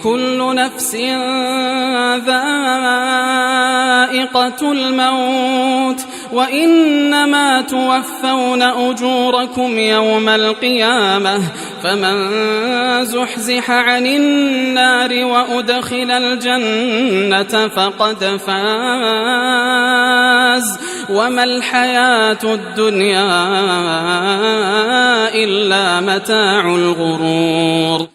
كل نفس ذائقة الموت وإنما توفون أجوركم يوم القيامة فمن زحزح عن النار وأدخل الجنة فقد فاز وما الحياة الدنيا إلا متاع الغرور.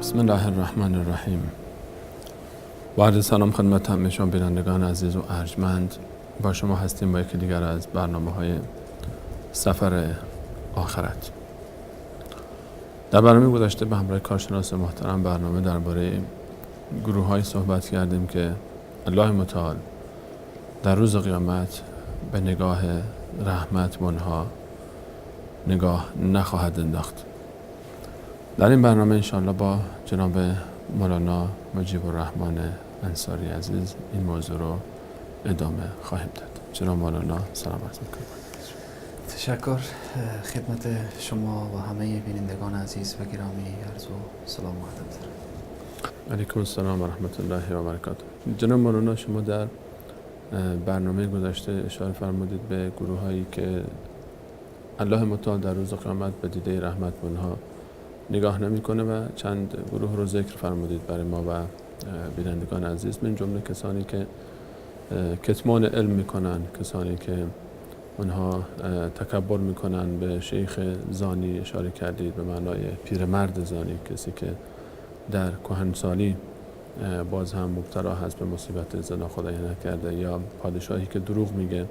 بسم الله الرحمن الرحیم. با عرض سلام خدمت همه شما بینندگان عزیز و ارجمند، با شما هستیم با یکی دیگر از برنامه‌های سفر آخرت. در برنامه گذشته به همراه کارشناس محترم برنامه درباره گروه‌های صحبت کردیم که الله متعال در روز قیامت به نگاه رحمت به آنها نگاه نخواهد انداخت. در این برنامه انشاءالله با جناب مولانا مجیب الرحمن انصاری عزیز این موضوع رو ادامه خواهیم داد. جناب مولانا سلام عرض می‌کنم. تشکر، خدمت شما و همه بینندگان عزیز و گرامی عرض و سلام و ادب دارم. علیکم السلام و رحمت الله و برکاته. جناب مولانا، شما در برنامه گذشته اشاره فرمودید به گروه هایی که الله متعال در روز قیامت به دیده رحمت به آنها نگاه نمی‌کنه و چند گروه رو ذکر فرمودید برای ما و بینندگان عزیز، من جمله کسانی که کتمان علم میکنن، کسانی که اونها تکبر میکنن. به شیخ زانی اشاره کردید، به معنای پیرمرد زانی، کسی که در کهنسالی باز هم مبتلا هست به مصیبت زنا، خدای نکرده، یا پادشاهی که دروغ میگه،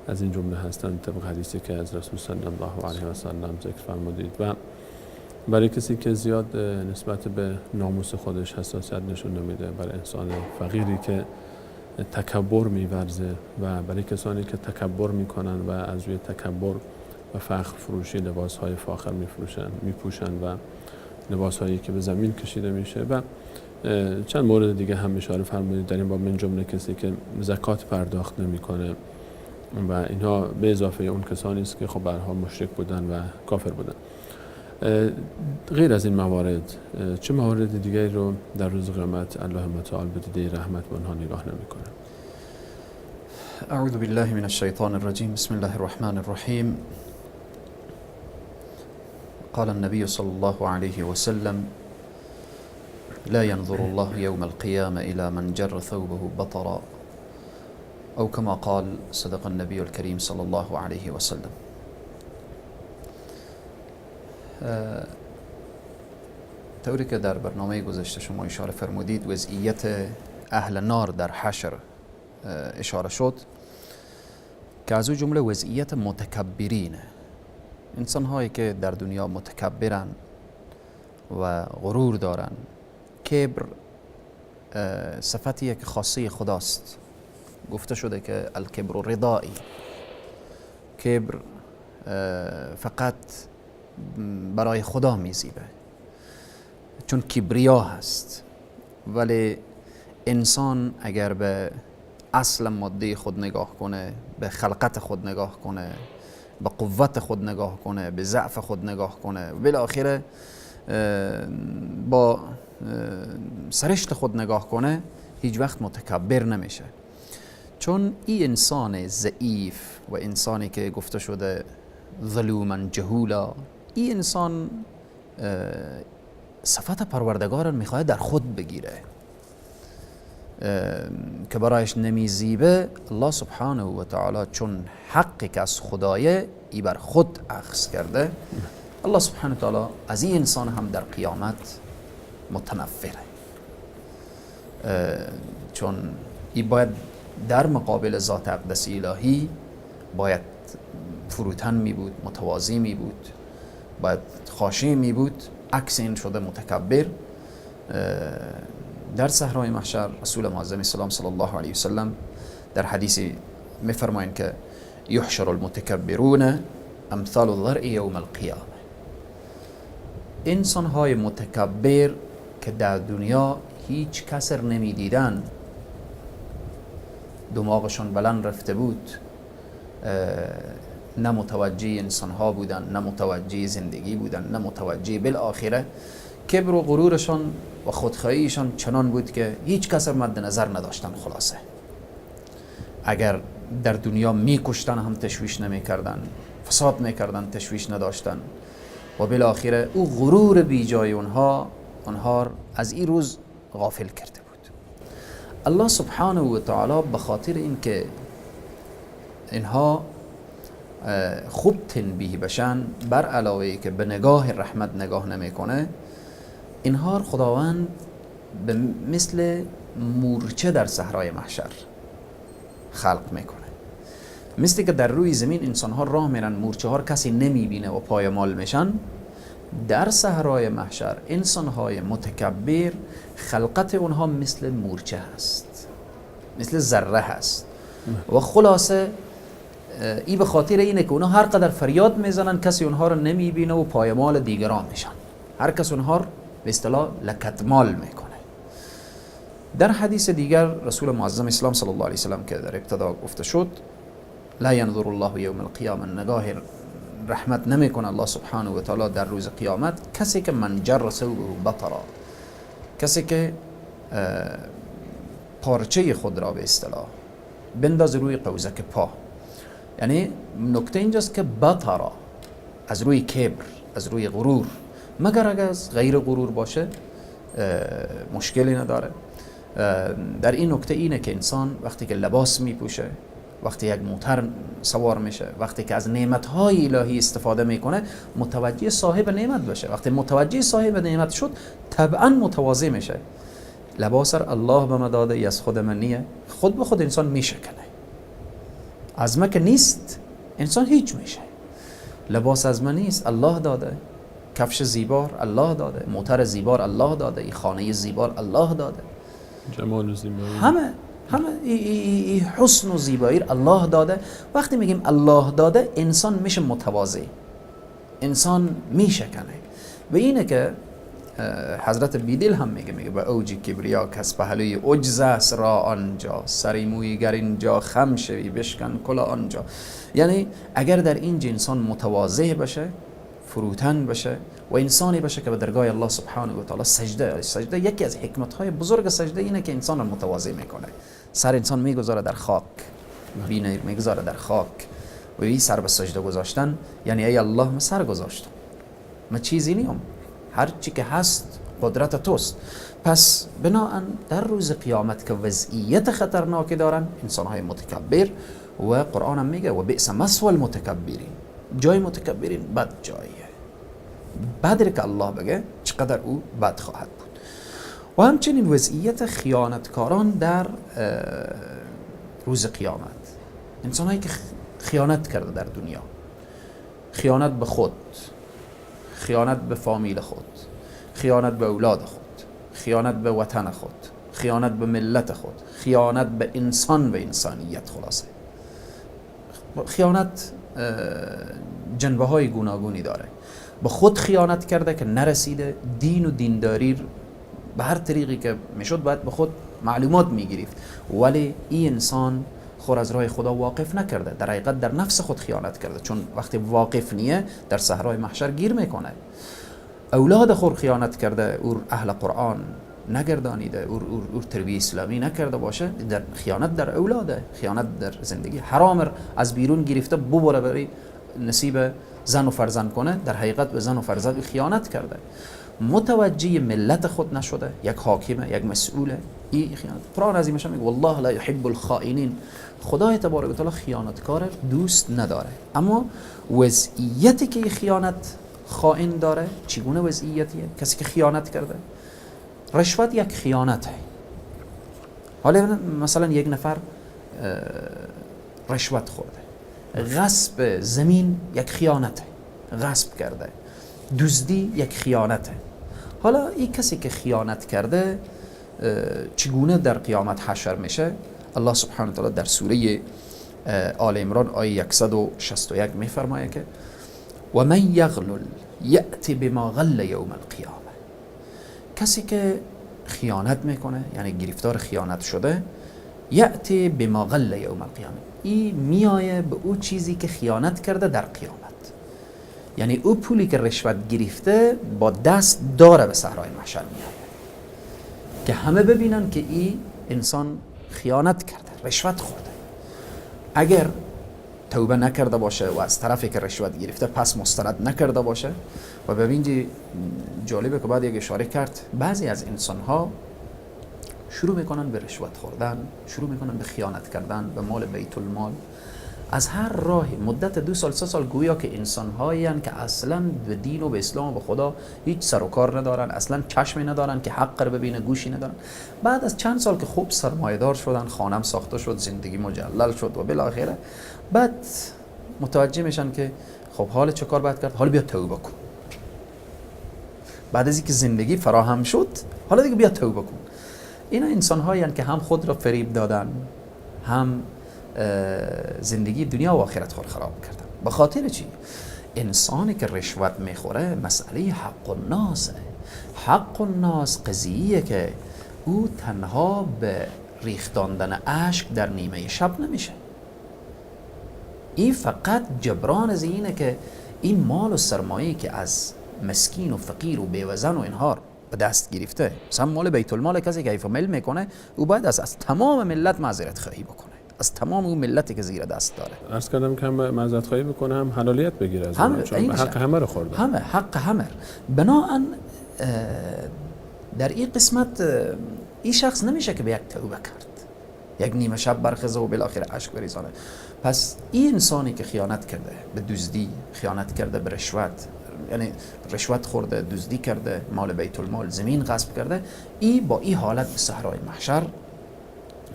از این جمله هستند طبق حدیثی که از رسول صلی الله علیه و سلم ذکر فرمودید. و برای کسی که زیاد نسبت به ناموس خودش حساسیت نشون نمیده، برای انسان فقیری که تکبر میورزه و برای کسانی که تکبر میکنن و از روی تکبر و فخر فروشی لباسهای فاخر میپوشن و لباسهایی که به زمین کشیده میشه و چند مورد دیگه هم اشاره فرمودید در این باب، من جمله کسی که زکات پرداخت نمیکنه و اینها، به اضافه اون کسانی است که خب به هر حال مشرک بودن و کافر بودن. غیر از این موارد چه موارد دیگری رو در روز قیامت الله متعال به دیده رحمت به آنها نگاه نمیکنه؟ اعوذ بالله من الشیطان الرجیم. بسم الله الرحمن الرحیم. قال النبي صلى الله عليه وسلم: لا ينظر الله يوم القيامة إلى من جر ثوبه بطرا، أو كما قال صدق النبي الكريم صلى الله عليه وسلم. طوری که در برنامه گذشته شما اشاره فرمودید، وضعیت اهل نار در حشر اشاره شد که از او جمله وضعیت متکبرینه، انسان هایی که در دنیا متکبرن و غرور دارن. کبر صفتی که خاصه خداست. گفته شده که الکبر ردایی، کبر فقط برای خدا میزیبه چون کبریا هست. ولی انسان اگر به اصل ماده خود نگاه کنه، به خلقت خود نگاه کنه، به قوت خود نگاه کنه، به ضعف خود نگاه کنه، بالاخره با سرشت خود نگاه کنه، هیچ وقت متکبر نمیشه. چون این انسان ضعیف و انسانی که گفته شده ظلوما جهولا، این انسان صفت پروردگار میخواد در خود بگیره که برایش نمیزیبه. الله سبحانه و تعالی چون حقی که از خدایه ای بر خود اخذ کرده، الله سبحانه و تعالی از این انسان هم در قیامت متنفره، چون ای باید در مقابل ذات اقدس الهی باید فروتن می بود، متواضع می بود، باید خاشع می بود. عکس این شده متکبر. در صحرای محشر رسول معظم اسلام صلی الله علیه وسلم در حدیثی میفرمایند که یحشر المتکبرون امثال الذرع یوم القیامه. انسان های متکبر که در دنیا هیچ کس را نمیدیدن، دماغشون بلند رفته بود، نه متوجه انسانها بودن، نه متوجه زندگی بودن، نه متوجه بالآخره. کبر و غرورشان و خودخواهیشان چنان بود که هیچ کس را مد نظر نداشتن. خلاصه اگر در دنیا میکشتن هم تشویش نمیکردن، فساد میکردن تشویش نداشتن، و بالاخره او غرور بی جای اونها از این روز غافل کرده بود. الله سبحانه و تعالی به خاطر اینکه اینها خوب تنبیه بشن، بر علاوه که به نگاه رحمت نگاه نمیکنه، اینها خداوند به مثل مورچه در صحرای محشر خلق میکنه. مثل که در روی زمین انسانها راه میرن، مورچه ها کسی نمیبینه و پایمال میشن، در صحرای محشر انسانهای متکبر خلقت اونها مثل مورچه هست، مثل ذره هست. و خلاصه ای به خاطر اینه که اونها هر قدر فریاد میزنن کسی اونها رو نمیبینه و پایمال دیگران میشن، هر کس اونها رو به اصطلاح لکتمال میکنه. در حدیث دیگر رسول معظم اسلام صلی الله علیه وسلم که در ابتدا گفته شد، لا ینظر الله یوم القیامه، نگاه رحمت نمیکنه الله سبحانه و تعالی در روز قیامت کسی که من جر ثوبه بطرا، کسی که پارچه خود را به اصطلاح بنداز روی قوزک پا. یعنی نکته اینجاست که بطرا از روی کبر، از روی غرور، مگر اگر از غیر غرور باشه مشکلی نداره. در این نکته اینه که انسان وقتی که لباس میپوشه، وقتی یک موتر سوار میشه، وقتی که از نعمت‌های الهی استفاده میکنه، متوجه صاحب نعمت بشه. وقتی متوجه صاحب نعمت شد، طبعا متواضع میشه. لباس الله به من داده، از خود من نیه، خود به خود انسان میشکنه. از من که نیست انسان هیچ میشه. لباس از من نیست، الله داده. کفش زیبار الله داده، موتر زیبار الله داده، ای خانه زیبار الله داده، جمال و زیبایی، همه ای حسن و زیبایی الله داده. وقتی میگیم الله داده، انسان میشه متواضع، انسان میشکنه. و اینه که حضرت بیدل هم میگه به اوج کبریا کس پهلوی عجز است را آنجا، سری مویی گر اینجا خم شوی بشکن کلا آنجا. یعنی اگر در این انسان متواضع بشه، فروتن بشه و انسانی باشه که به درگاه الله سبحانه و تعالی سجده، یکی از حکمت‌های بزرگ سجده اینه که انسان رو متواضع میکنه. سر انسان میگذاره در خاک، بینه میگذاره در خاک، و این سر به سجده گذاشتن یعنی ای الله من سر گذاشتم، من چیزی نیم، هر چی که هست قدرت توست. پس بناهن در روز قیامت که وضعیت خطرناکی دارن انسان‌های متکبر، و قرآن هم میگه و بئس مثوى المتکبرین، جای متکبرین بد جاییه. بدر که الله بگه چقدر او بد خواهد بود. و همچنین وضعیت خیانتکاران در روز قیامت، انسانهایی که خیانت کرده در دنیا، خیانت به خود، خیانت به فامیل خود، خیانت به اولاد خود، خیانت به وطن خود، خیانت به ملت خود، خیانت به انسان و انسانیت. خلاصه خیانت جنبه های گوناگونی داره. به خود خیانت کرده که نرسیده، دین و دینداری به هر طریقی که میشد باید به خود معلومات میگرفت، ولی این انسان خود از راه خدا واقف نکرده، در حقیقت در نفس خود خیانت کرده، چون وقتی واقف نیه در صحرای محشر گیر میکنه. اولاد خود خیانت کرده، اور اهل قرآن نگردانیده، اور تربیه اسلامی نکرده باشه، در خیانت در اولاده، خیانت در زندگی، حرام از بیرون گرفته ببره برای نصیب زن و فرزند کنه، در حقیقت به زن و فرزند خیانت کرده. متوجه ملت خود نشده، یک حاکمه، یک مسئوله، این خیانت. قرآن عظیمش میگه والله لا یحب الخائنین، خدای تبارک و تعالی خیانتکار دوست نداره. اما وضعیتی که خیانت خائن داره چگونه وضعیتیه؟ کسی که خیانت کرده، رشوت یک خیانته. حالا مثلا یک نفر رشوت خورده، غصب زمین یک خیانته، غصب کرده، دزدی یک خیانته. حالا این کسی که خیانت کرده چگونه در قیامت حشر میشه؟ الله سبحانه و تعالی در سوره آل عمران آیه 161 میفرمایه که و من یغلل یأتی بما غل یوم القیامه، کسی که خیانت میکنه، یعنی گرفتار خیانت شده، یأتی بما غل یوم القیامه، ای میایه به او چیزی که خیانت کرده در قیامت. یعنی او پولی که رشوت گرفته با دست داره به صحرای محشر میایه که همه ببینن که ای انسان خیانت کرده، رشوت خورده. اگر توبه نکرده باشه و از طرفی که رشوت گرفته پس مسترد نکرده باشه. و ببینید جالبه که بعد یک اشاره کرد، بعضی از انسانها شروع میکنن به رشوت خوردن، شروع میکنن به خیانت کردن به مال بیت المال از هر راهی، مدت 2 سال 3 سال، گویا که انسانهایی هستند که اصلا به دین و به اسلام و به خدا هیچ سر و کار ندارن، اصلا چشمی ندارن که حق رو ببینه، گوشی ندارن. بعد از چند سال که خوب سرمایه‌دار شدن، خانم ساخته شد، زندگی مجلل شد و بالاخره بعد متوجه میشن که خب حال چه کار باید کرد، حالا بیا توبه کن. بعد از اینکه زندگی فراهم شد، حالا دیگه بیا توبه کن. اینا انسان‌هایی هستند که هم خود را فریب دادن، هم زندگی دنیا و آخرت خود خراب کردن. به خاطر چی؟ انسانی که رشوت میخوره مسئله حق الناس، حق الناس قضیه که او تنها به ریختاندن اشک در نیمه شب نمیشه. این فقط جبران از اینه که این مال و سرمایه که از مسکین و فقیر و بیوزن و اینها به دست گرفته، مثلا مال بیت المال کسی که ایفا مل میکنه، او باید از تمام ملت معذرت خواهی بکنه، از تمام اون ملتی که زیر دست داره. عرض کردم که هم معذرت خواهی بکنه، هم حلالیت بگیره از اون، چون حق همه رو خورده، همه حق همه. بناهن در این قسمت این شخص نمیشه که به یک توبه کرد، یک نیمه شب برخیزه و بالاخره اشک بریزانه. پس این انسانی که خیانت کرده به دزدی، خیانت کرده به رشوت، یعنی رشوت خورده، دزدی کرده، مال بیت المال، زمین غصب کرده، ای با این حالت به صحرای محشر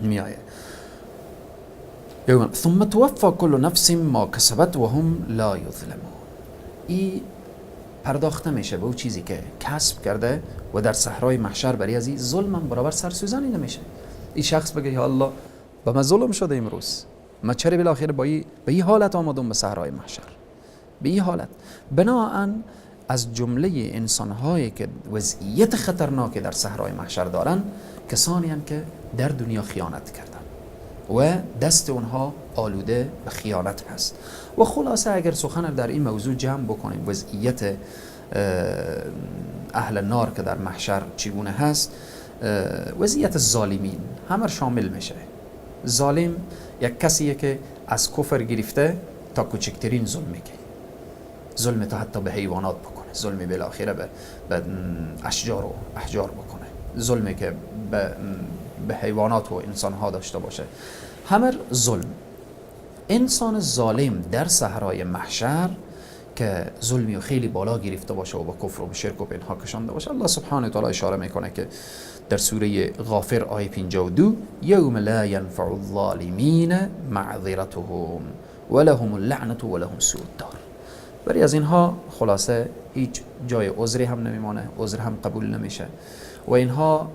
میآید. ثم توفى كل نفس ما کسبت و هم لا یظلمون. ای پرداخته میشه به او چیزی که کسب کرده و در صحرای محشر برای از این ظلم هم برابر سرسوزانی نمیشه. این شخص بگه یا الله به من ظلم شده امروز، من چرا بالاخره به این حالت آمدم به صحرای محشر، به این حالت. بناهن از جمله انسان‌هایی که وضعیت خطرناکی در صحرای محشر دارن، کسانی هستند که در دنیا خیانت کردن و دست اونها آلوده به خیانت هست. و خلاصه اگر سخن در این موضوع جمع بکنیم، وضعیت اهل نار که در محشر چگونه هست، وضعیت ظالمین همه شامل میشه. ظالم یک کسیه که از کفر گرفته تا کوچکترین ظلمی که ظلم تا حتی به حیوانات بکنه، ظلمی بالاخره به اشجار و احجار بکنه، ظلمی که به حیوانات و انسانها داشته باشه، همه ظلم. انسان ظالم در صحرای محشر که ظلمی خیلی بالا گرفته باشه و با کفر و به شرک و به اینها کشانده باشه، الله سبحانه و تعالی اشاره میکنه که در سوره غافر آیه 52 یوم لا ینفع الظالمین معذرتهم ولهم اللعنة ولهم سوء الدار. برای از اینها خلاصه هیچ جای عذری هم نمیمانه، عذر هم قبول نمیشه و اینها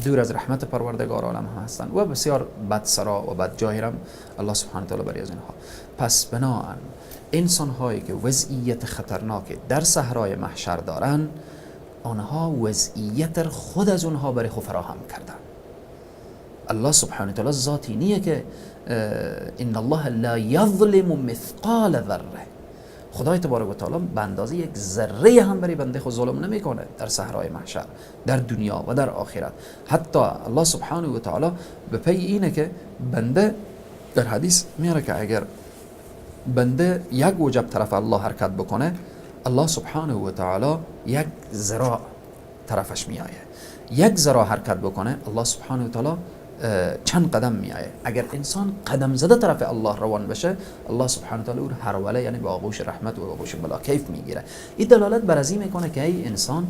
دور از رحمت پروردگار عالم هم هستند و بسیار بدسرا و بدجاهرم الله سبحانه و تعالی برای از اینها. پس بناهن انسان هایی که وضعیت خطرناک در صحرای محشر دارن، آنها وضعیت خود از اونها برای خود فراهم کردن. الله سبحانه و تعالی ذاتی نیه که ان الله لا یظلم مثقال ذره، خدای تبارک و تعالی به اندازه یک ذره هم برای بنده خود ظلم نمیکنه در صحرای محشر، در دنیا و در آخرت. حتی الله سبحانه و تعالی به پی اینه که بنده در حدیث میاره که اگر بنده یک وجب طرف الله حرکت بکنه، الله سبحانه و تعالی یک ذراع طرفش میایه، یک ذراع حرکت بکنه الله سبحانه و تعالی چند قدم میایه. اگر انسان قدم زده طرف الله روان بشه، الله سبحانه و تعالی او هروله، یعنی با آغوش رحمت و آغوش بلا کیف میگیره. این دلالت بر از این میکنه که ای انسان،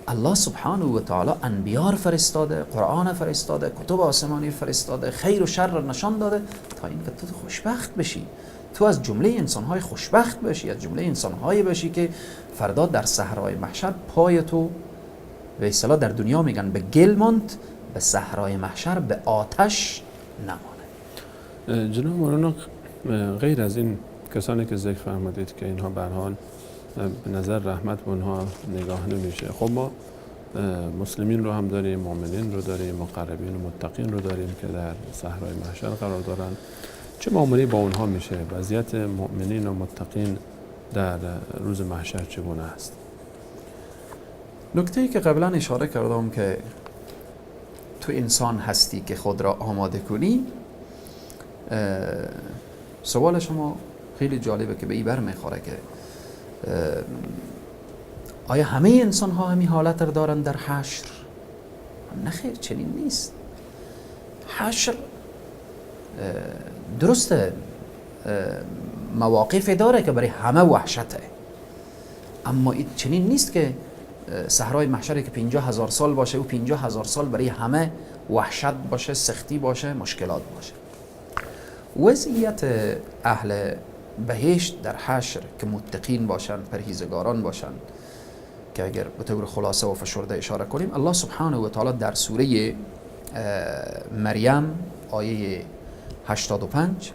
الله سبحانه و تعالی انبیار فرستاده، قرآن فرستاده، کتب آسمانی فرستاده، خیر و شر نشان داده تا اینکه تو خوشبخت بشی، تو از جمله انسان‌های خوشبخت بشی، از جمله انسان‌هایی بشی که فردا در صحرای محشر پای تو به اصطلاح در دنیا میگن به گل ماند، به صحرای محشر به آتش نمانه. جناب مولانا، غیر از این کسانی که ذکر فرمودید که اینها به هر حال به نظر رحمت به اونها نگاه نمیشه، خب ما مسلمین رو هم داریم، مؤمنین رو داریم، مقربین و متقین رو داریم که در صحرای محشر قرار دارن. چه معامله‌ای با اونها میشه؟ وضعیت مؤمنین و متقین در روز محشر چگونه است؟ نکته‌ای که قبلا اشاره کردم که تو انسان هستی که خود را آماده کنی، سوال شما خیلی جالبه که به این برمیخوره که آیا همه انسان ها همین حالت را دارن در حشر؟ نه خیر، چنین نیست. حشر درسته مواقف داره که برای همه وحشته، اما چنین نیست که صحرای محشری که 50,000 سال باشه و 50,000 سال برای همه وحشت باشه، سختی باشه، مشکلات باشه. وضعیت اهل بهشت در حشر که متقین باشن، پرهیزگاران باشن، که اگر به طور خلاصه و فشرده اشاره کنیم، الله سبحانه و تعالی در سوره مریم آیه 85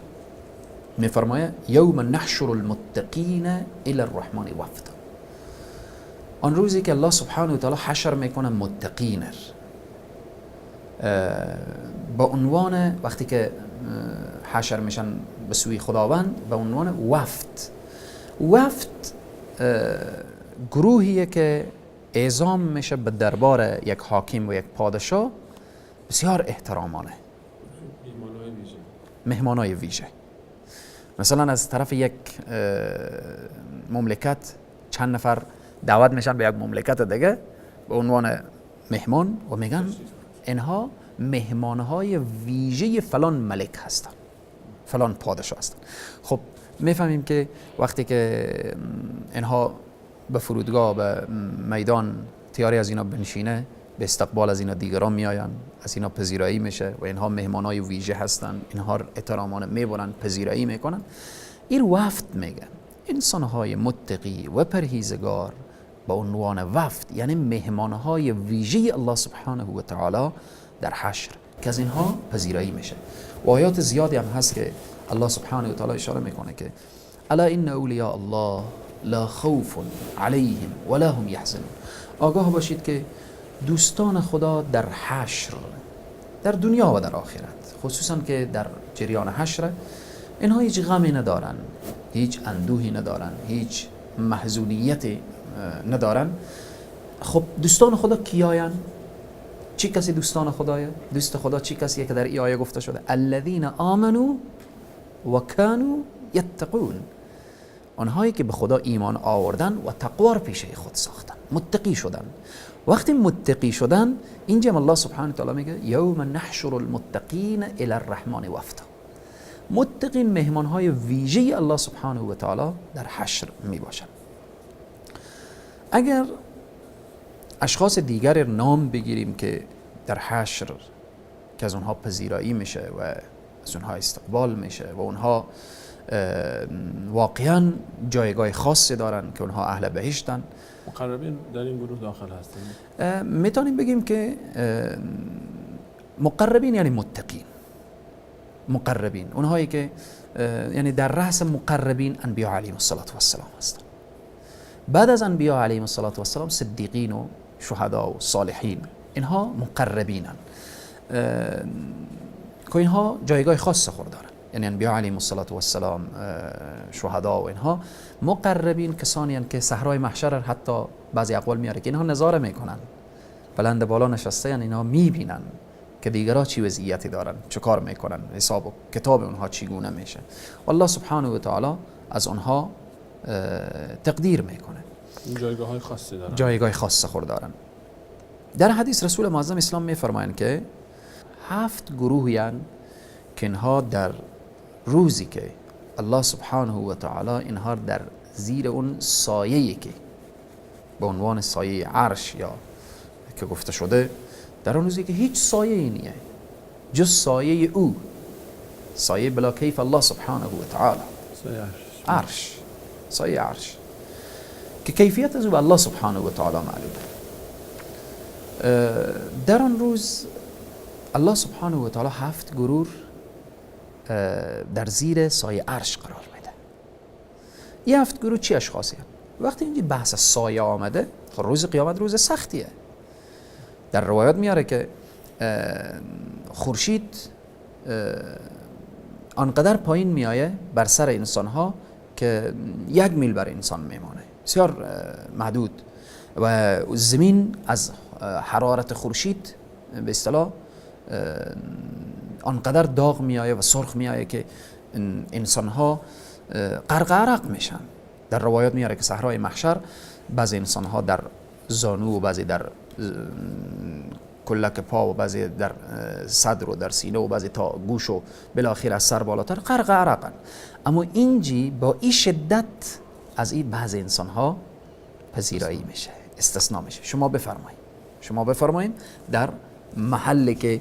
میفرماید یوم نحشر المتقین الی الرحمن وفدا. آن روزی که الله سبحانه و تعالی حشر میکنه متقین با عنوان، وقتی که حشر میشن به سوی خداوند به عنوان وفد. وفد گروهیه که اعزام میشه به دربار یک حاکم و یک پادشاه، بسیار احترامانه، مهمانای ویژه. مثلا از طرف یک مملکت چند نفر دعوت میشن به یک مملکت دیگه به عنوان مهمان و میگن اینها مهمانهای ویژه فلان ملک هستن، فلان پادشاه هستن. خب میفهمیم که وقتی که اینها به فرودگاه، به میدان تیاری از اینا بنشینه، به استقبال از اینا دیگران میآیند، از اینا پذیرایی میشه و اینها مهمانای ویژه هستن، اینها احترامانه میبرن، پذیرایی میکنن. این وفد میگن انسانهای متقی و پرهیزگار به عنوان وفد، یعنی مهمانهای ویژه الله سبحانه و تعالی در حشر که از اینها پذیرایی میشه. و آیات زیادی هم هست که الله سبحانه و تعالی اشاره میکنه که الا ان اولیاء الله لا خوف علیهم ولا هم یحزنون. آگاه باشید که دوستان خدا در حشر، در دنیا و در آخرت، خصوصا که در جریان حشر، اینها هیچ غمی ندارن، هیچ اندوهی ندارن، هیچ محزونیتی ندارن. خب دوستان خدا کیاین؟ چی کسی دوستان خدایه؟ دوست خدا چی کسیه که در ای آیه گفته شده الذین آمنوا و کانوا یتقون، آنهایی که به خدا ایمان آوردن و تقوا را پیشه خود ساختن، متقی شدن. وقتی متقی شدن، اینجا الله سبحانه و تعالی میگه یوم نحشر المتقین الی الرحمن وفدا. متقین مهمانهای ویژه الله سبحانه و تعالی در حشر می باشند. اگر اشخاص دیگر نام بگیریم که در حشر که از اونها پذیرایی میشه و از اونها استقبال میشه و اونها واقعا جایگاه خاصی دارن که اونها اهل بهشتن، مقربین در این گروه داخل هستن، میتونیم بگیم که مقربین یعنی متقین. مقربین اونهایی که یعنی در رأس مقربین انبیا علیهم الصلاة والسلام هستن. بعد از انبیا علیهم الصلاة والسلام صدیقین و شهدا و صالحین، اینها مقربینن که اینها جایگاه خاص خود دارن. یعنی انبیا علیهم الصلاة والسلام، شهدا و اینها مقربین کسانی هستند که صحرای محشر حتی بعضی اقوال میاره که اینها نظاره میکنن، بلند بالا نشسته، یعنی اینها میبینن که دیگرها چی وضعیتی دارن، چه کار میکنن، حساب و کتاب اونها چگونه میشه. والله سبحانه و تعالی از اونها تقدیر میکنه. جایگاه های خاصی دارن، جایگاه خاص خود دارن. در حدیث رسول معظم اسلام میفرمایند که 7 گروهی هستند که اینها در روزی که الله سبحانه و تعالی اینها در زیر اون سایه‌ای که به عنوان سایه عرش یا که گفته شده، در اون روزی که هیچ سایه‌ای نیه جز سایه او، سایه بلا کیف الله سبحانه و تعالی، سایه عرش، سایه عرش که کیفیت از او به الله سبحانه و تعالی معلومه. در آن روز الله سبحانه و تعالی 7 گروه در زیر سایه عرش قرار میده. این 7 گروه چی اشخاصی هستند؟ وقتی اینجا بحث سایه آمده، خب روز قیامت روز سختیه. در روایات میاره که خورشید آنقدر پایین میایه بر سر انسان ها که 1 میل بر انسان میمانه، بسیار محدود، و زمین از حرارت خورشید به اصطلاح آنقدر داغ میایه و سرخ میایه که انسان ها غرق عرق میشن. در روایات میاره که صحرای محشر بعضی انسان ها در زانو و بعضی در کلک پا و بعضی در صدر و در سینه و بعضی تا گوش و بالاخره از سر بالاتر غرق عرقن. اما اینجی با این شدت از این بعضی انسان ها پذیرایی میشه، استثناء میشه. شما بفرمایید، شما بفرمایید در محلی که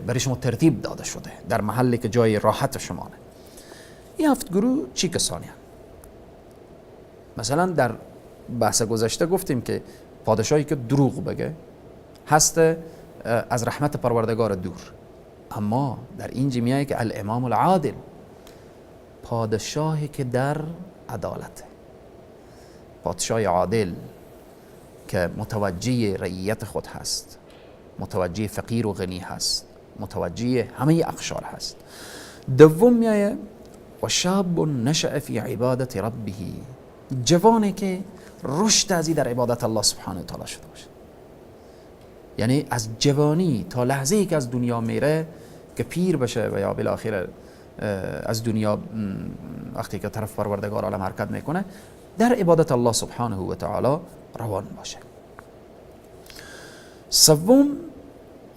برای شما ترتیب داده شده، در محلی که جای راحت شمانه. این 7 گروه چی کسانی هستند؟ مثلا در بحث گذشته گفتیم که پادشاهی که دروغ بگه هست از رحمت پروردگار دور، اما در اینجا میایه که الامام العادل، پادشاهی که در عدالته، پادشاه عادل که متوجه رعیت خود هست، متوجه فقیر و غنی هست، متوجه همه اقشار هست. دوم میایه و شاب نشأ فی عبادت ربه، جوانی که رشد ازی در عبادت الله سبحانه و تعالی شده باشه، یعنی از جوانی تا لحظه ای که از دنیا میره که پیر بشه و یا بالاخره از دنیا وقتی که طرف پروردگار عالم حرکت میکنه، در عبادت الله سبحانه و تعالی روان باشه. سوم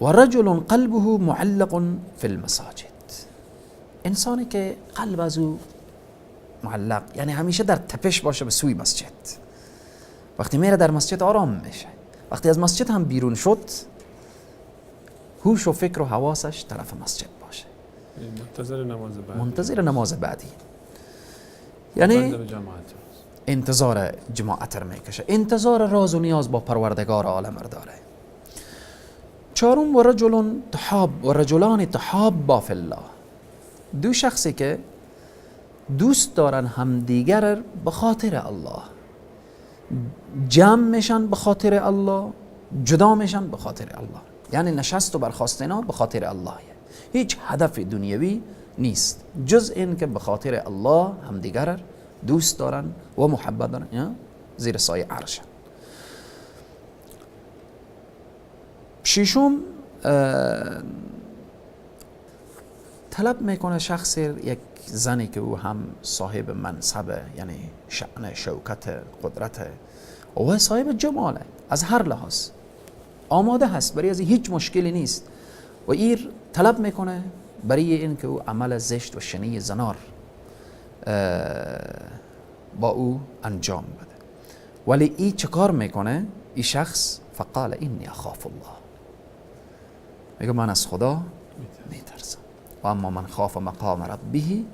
و رجل قلبه معلق فی المساجد، انسانی که قلب از او معلق، یعنی همیشه در تپش باشه به سوی مسجد. وقتی میره در مسجد آرام میشه، وقتی از مسجد هم بیرون شد هوش و فکر و حواسش طرف مسجد باشه، منتظر نماز بعدی، منتظر نماز بعدی، یعنی انتظار جماعت رو میکشه، انتظار راز و نیاز با پروردگار عالم رو داره. چهارم و رجل تحاب و رجلان تحابا فی الله، دو شخصی که دوست دارن همدیگر به خاطر الله، جمع میشن به خاطر الله، جدا میشن به خاطر الله، یعنی نشست و برخاست اینا به خاطر الله، هیچ هدف دنیوی نیست جز این که به خاطر الله همدیگر دوست دارن و محبت دارن، زیر سایه عرشن. ششم طلب میکنه شخص یک زنی که او هم صاحب منصب، یعنی شأن، شوکت، قدرت و صاحب جماله، از هر لحاظ آماده هست، برای از هیچ مشکلی نیست، و ایر طلب میکنه برای این که او عمل زشت و شنیع زنار با او انجام بده. ولی ای چه کار میکنه؟ ای شخص فقال اینی اخاف الله، میگه من از خدا میترسم. و اما من خاف مقام ربه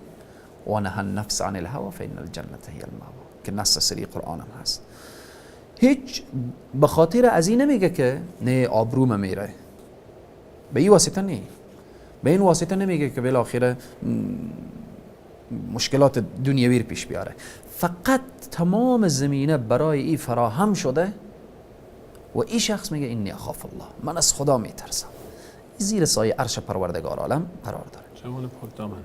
و نهى النفس عن الهوى فإن الجنة هي المأوى، که نص سری قرآن هم هست. هیچ به خاطر از این نمیگه که نه آبروم میره، به این واسطه نه، به این واسطه نمیگه که بالاخره مشکلات دنیوی پیش بیاره. فقط تمام زمینه برای این فراهم شده و این شخص میگه اینی اخاف الله، من از خدا میترسم، زیر سایه عرش پروردگار عالم قرار داره. جوان پاک دامن،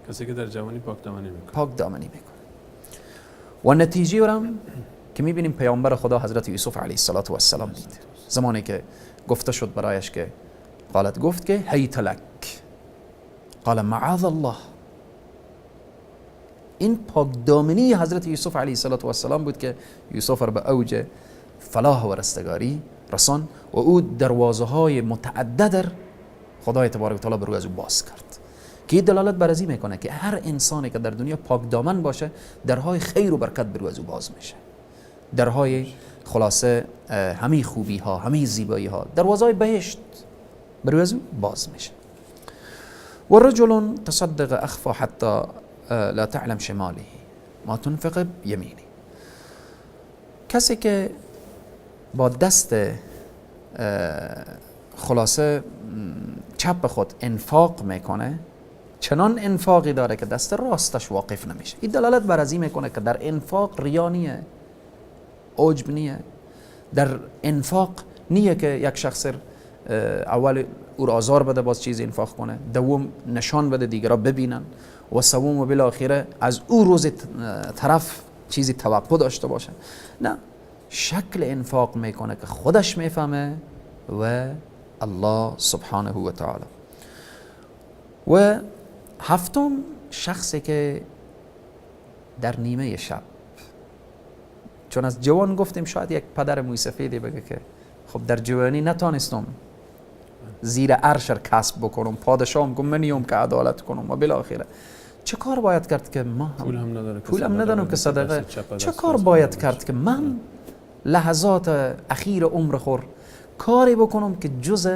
کسی که در جوانی پاک دامنی میکنه، پاک دامنی میکنه. و نتیجه هم که میبینیم پیامبر خدا حضرت یوسف علیه السلام دید، زمانی که گفته شد برایش که قالت، گفت که هیت لک، قال معاذ الله. این پاک دامنی حضرت یوسف علیه السلام بود که یوسف را به اوج فلاح و رستگاری رسان و او دروازه های متعدد خدای تبارک و تعالی بر روی از او باز کرد، که دلالت بر از این میکنه که هر انسانی که در دنیا پاک دامن باشه درهای خیر و برکت بر روی از او باز میشه، درهای خلاصه همه خوبی ها، همه زیبایی ها، دروازه های بهشت بر روی از او باز میشه. و رجل تصدق اخفى حتی لا تعلم شماله ما تنفق یمینه، کسی که با دست خلاصه چپ خود انفاق میکنه، چنان انفاقی داره که دست راستش واقف نمیشه. این دلالت بر از این میکنه که در انفاق ریا نیه، عجب نیه، در انفاق نیه که یک شخص اول او را آزار بده باز چیز انفاق کنه، دوم نشان بده دیگرا ببینن، و سوم و بالاخره از او روز طرف چیزی توقع داشته باشه. نه، شکل انفاق میکنه که خودش میفهمه و الله سبحانه و تعالی. و هفتم، شخصی که در نیمه شب، چون از جوان گفتیم شاید یک پدر موی سفیدی بگه که خب در جوانی نتانستم زیر عرش را کسب بکنم، پادشاهم گفت من نیام که عدالت کنم و بالاخره چه کار باید کرد که ما هم پول هم نداره، پول هم ندارم که صدقه، چه کار باید کرد که من لحظات اخیر عمر خور کاری بکنم که جز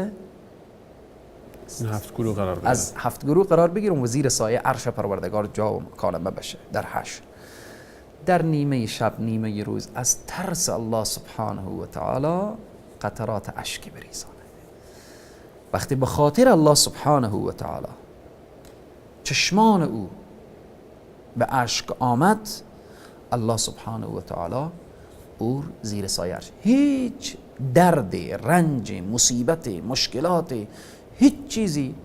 هفت گروه قرار بگیرم، از هفت گروه قرار بگیرم و زیر سایه عرش پروردگار جا و مکانم بشه. در حشر، در نیمه شب، نیمه روز، از ترس الله سبحانه و تعالی قطرات اشک بریزانه. وقتی به خاطر الله سبحانه و تعالی چشمان او به اشک آمد، الله سبحانه و تعالی او زیر سایه عرش، هیچ درد، رنج، مصیبت، مشکلات، هیچ چیزی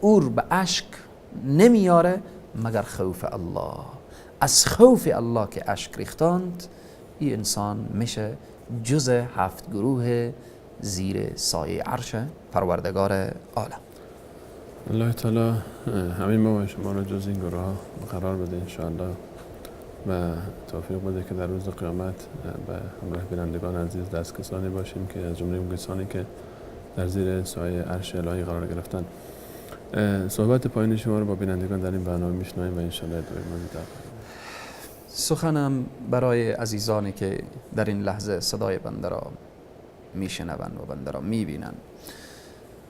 او به اشک نمیاره مگر خوف الله. از خوف الله که اشک ریختاند، این انسان میشه جز هفت گروه زیر سایه عرش پروردگار عالم. الله تعالی همین ما و شما را جز این گروه ها قرار بده انشاءالله و توفیق بده که در روز قیامت به همراه بینندگان عزیز دست کسانی باشیم که از جمله اون کسانی که در زیر سایه عرش الهی قرار گرفتن. صحبت پایین شما رو با بینندگان در این برنامه میشنویم و انشاءالله ادامه میدیم. سخنم برای عزیزانی که در این لحظه صدای بنده را میشنوند و بنده را میبینند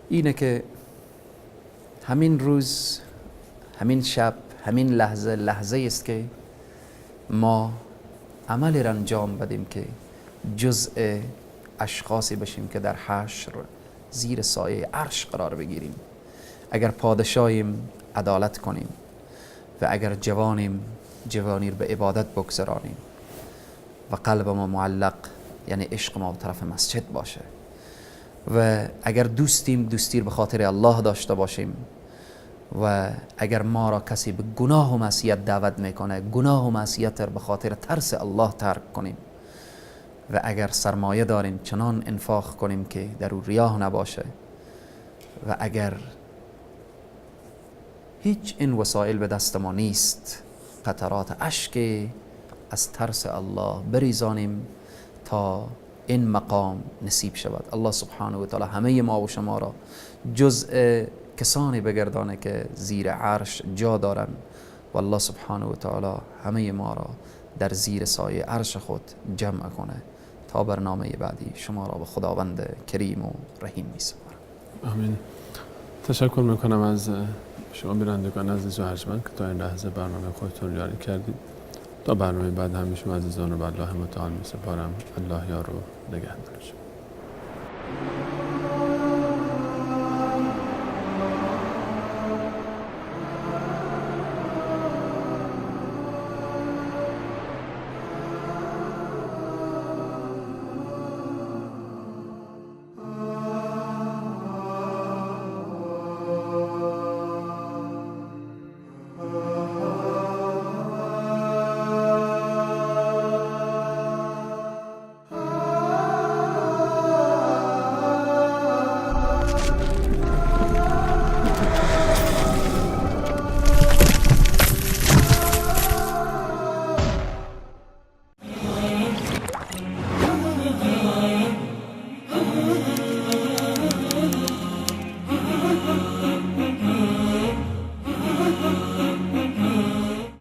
اینه که همین روز، همین شب، همین لحظه، لحظه است که ما عمل را انجام بدیم که جزء اشخاصی بشیم که در حشر زیر سایه عرش قرار بگیریم. اگر پادشاهیم عدالت کنیم و اگر جوانیم جوانی رو به عبادت بگذرانیم و قلب ما معلق، یعنی عشق ما به طرف مسجد باشه، و اگر دوستیم دوستی رو به خاطر الله داشته باشیم، و اگر ما را کسی به گناه و معصیت دعوت میکنه گناه و معصیت را به خاطر ترس الله ترک کنیم، و اگر سرمایه داریم چنان انفاق کنیم که در او ریاه نباشه، و اگر هیچ این وسایل به دست ما نیست قطرات اشک از ترس الله بریزانیم تا این مقام نصیب شود. الله سبحانه و تعالی همه ما و شما را جزء کسانی بگردانه که زیر عرش جا دارن، و الله سبحانه و تعالی همه ما را در زیر سایه عرش خود جمع کنه. تا برنامه بعدی شما را به خداوند کریم و رحیم می سپارم. آمین. تشکر میکنم از شما بینندگان عزیز و ارجمند که تا این لحظه برنامه خودتون یاری کردید. تا برنامه بعد همه شما عزیزان رو به الله متعال می سپارم. الله یار و نگهدار شما.